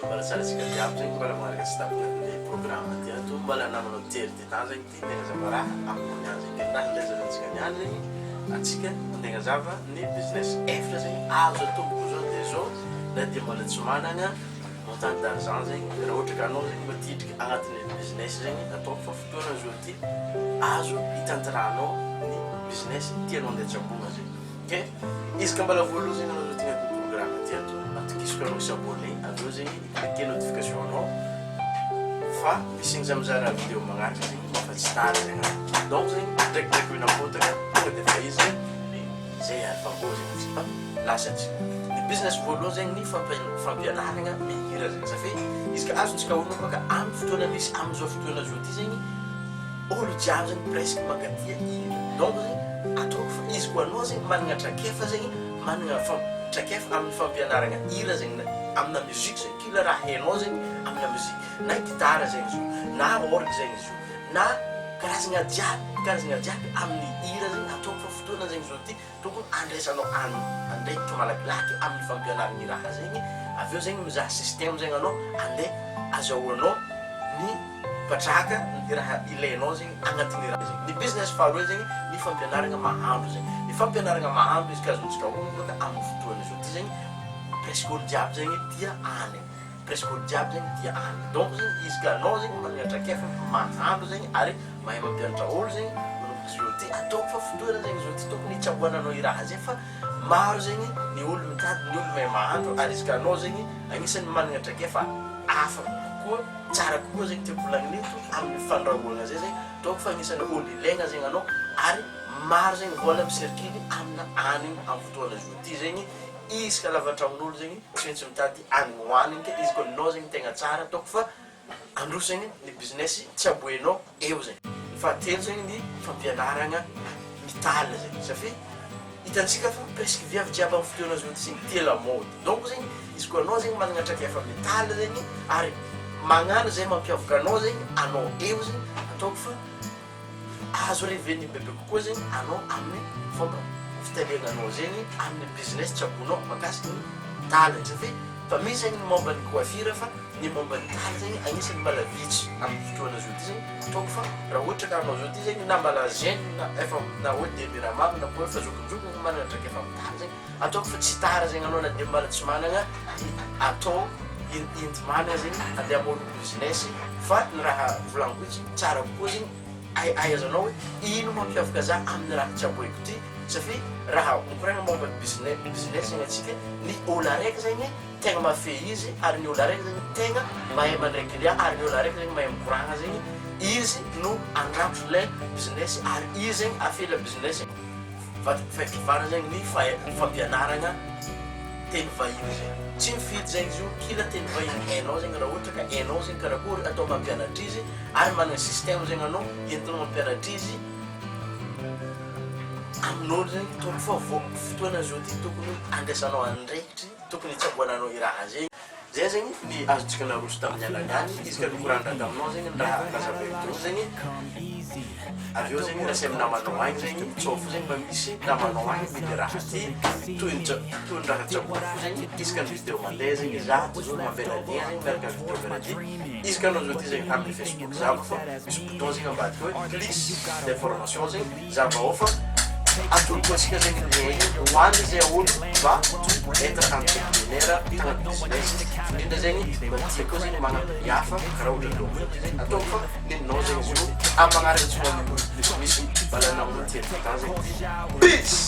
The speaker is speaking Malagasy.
Mbola tsara antsika jiaby zegny, mbola magnaraka tsy tapaka ny programme ty ato. Mbola namanao Thierry Titan zegny ty andeha hagnazava raha aminao niany zegny. Ke raha andeha hazavantsika niany zegny, antsika andeha hagnazava ny business efatra zegny azo atomboko zao de zao na dia mbola tsy managna montant d'argent zegny. Raha ohatra ka anao zegny mba te hidriky agnatin'ny business zegny, ataoko fa fotoana zao ty azo hitanterahanao ny business tianao andeha tsaboina zegny. Ke izy ka mbala voalohany zegny anao zao ty agnatin'ny programme ty ato, atokisiko anao s'abonner, avy eo zegny i-cliquer notification anao fa misy igny za mizara vidéo magnaraka zegny mafa tsy tara zegny anao. Donc zegny ndraikindraiky minapotaka tonga de fa izy zay ary fa mbô zegny atsika fa lasa atsika. Ny business voalohany zegny ny fampianaragna mihira zegny, safe izy ka azontsika onona baka amin'ny fotoana misy amin'izao fotoana zao ty zegny, olo jiaby zegny presque mankatia hira. Donc zegny ataoko fa izy koa anao zegny managna traikefa zegny, managna traikefa amin'ny fampianaragna hira zegny na amina musique zegny, kila raha hainao zegny amina musique, na gitara zegny izy io, na orgue zegny izy io, na karazagna jiaby, karazagna jiaby amin'ny hira zegny, ataoko fa fotoana zegny zao ty tokony andraisanao andraikitra malakilaky amin'ny fampianaragna i raha zegny. Avy eo zegny mizaha système zegny anao andeha azahoanao ny mpatraka ny raha ilainao zegny agnatin'ny raha zegny. Ny business faharoe zegny ny fampianaragna mahandro zegny. Ny fampianaragna mahandro izy ka azontsika onona baka amin'ny fotoana zao ty zegny, presque olo jiaby zegny tia hanigny, presque olo jiaby zegny tia hanigny. Donc zegny izy ka anao zegny managna traikefa mahandro zegny ary mahay mampianatra olo zegny manomboka zao ty, ataoko fa fotoana zegny zao ty tokony hitsaboananao i raha zay, fa maro zegny ny olo mitady ny olo mahay mahandro. Ary izy ka anao zegny agnisan'ny managna traikefa hafa kokoa, tsara kokoa zegny tiako volagnina eto amin'ny fandrahoagna zay zegny, ataoko fa agnisan'ny olo ilaigna zegny anao, ary maro zegny vola misirikily amina hanigny amin'ny fotoana zao ty zegny. Izy ka lava tragnon'olo zegny tsy maintsy mitady hanigny hohanigny, ke izy koa ninao zegny tegna tsara, ataoko fa androso zegny ny business tsy aboenao eo zegny. Ny fahatelo zegny ny fampianaragna mitaly zegny, satria hitantsika fa presque viavy jiaby amin'ny fotoana zao ty zegny tia lamaody. Donc zegny izy koa anao zegny managna traikefa mitaly zegny ary magnano zay mampiavaka anao zegny anao eo zegny, ataoko fa azo revenu bebe kokoa zegny anao amin'ny fomba fitaliagnanao zegny amin'ny business tsabonao mahakasiky ny taly, satria fa misy zegny ny momba ny coiffure, fa ny momba ny taly zegny agnisan'ny mbala vitsy amin'ny fotoana zao ty zegny. Ataoko fa raha ohatra ka anao zao ty zegny na mbala jeune na efa na hoe de miramamy na koa efa zokinjokiny manana traikefa amin'ny taly zegny, ataoko fa tsy tara zegny anao na de mbala tsy managna atao enti-managna zegny andeha hamorogno business. Fa ny raha volagniko izy tsara kokoa zegny ahaizanao hoe ino mampiavaka za amin'ny raha tsaboiko ty, satria raha mikoragna momba ny business zegny atsika, ny olo araiky zegny tegna mahafehy izy, ary ny olo araiky zegny tegna mahay mandray client, ary ny olo araiky zegny mahay mikoragna zegny, izy no andrafitry lay business ary izy zegny afehy lay business. Fahefana zegny ny fampianaragna teny vahiny zegny, tsy mifidy zegny izy io, kila teny vahiny hainao zegny, raha ohatra ka hainao zegny karakory atao mampianatra izy ary managna système zegny anao entinao mampianatra izy amin'olo zegny, tokony fa vo fotoana zao ty tokony andraisanao andraikitry, tokony hitsaboananao i raha zegny. Zay zegny ny azontsika naroso tamin'ny alagany izy ka nikorandra taminao zegny ny raha nazavaiko teo zegny. Avy eo zegny rasy amin'ny namanao agny zegny, tsao fo zegny mba misy namanao agny mividy raha ty toy ny toy ny raha tsaboiko fo zegny isaka ny vidéo mandeha zegny za toujours mamela lien zegny miaraka amin'ny vidéo karaha ty. Isaka anao zao ty zegny amin'ny Facebook zava fa misy bouton zegny ambadika hoe plus d'information zegny, zava ao fa atoloko antsika zegny lien io ho an'ny zay olo mba to être entrepreneur mpagnano business indrindra zegny mba tia koa zegny magnampy ny hafa karaha ohatra ataoko zao ty zegny, ataoko fa ninonao zegny izy io amin'ny magnaraka tsy misy mbalana olo tia vita zegny ty. Peace.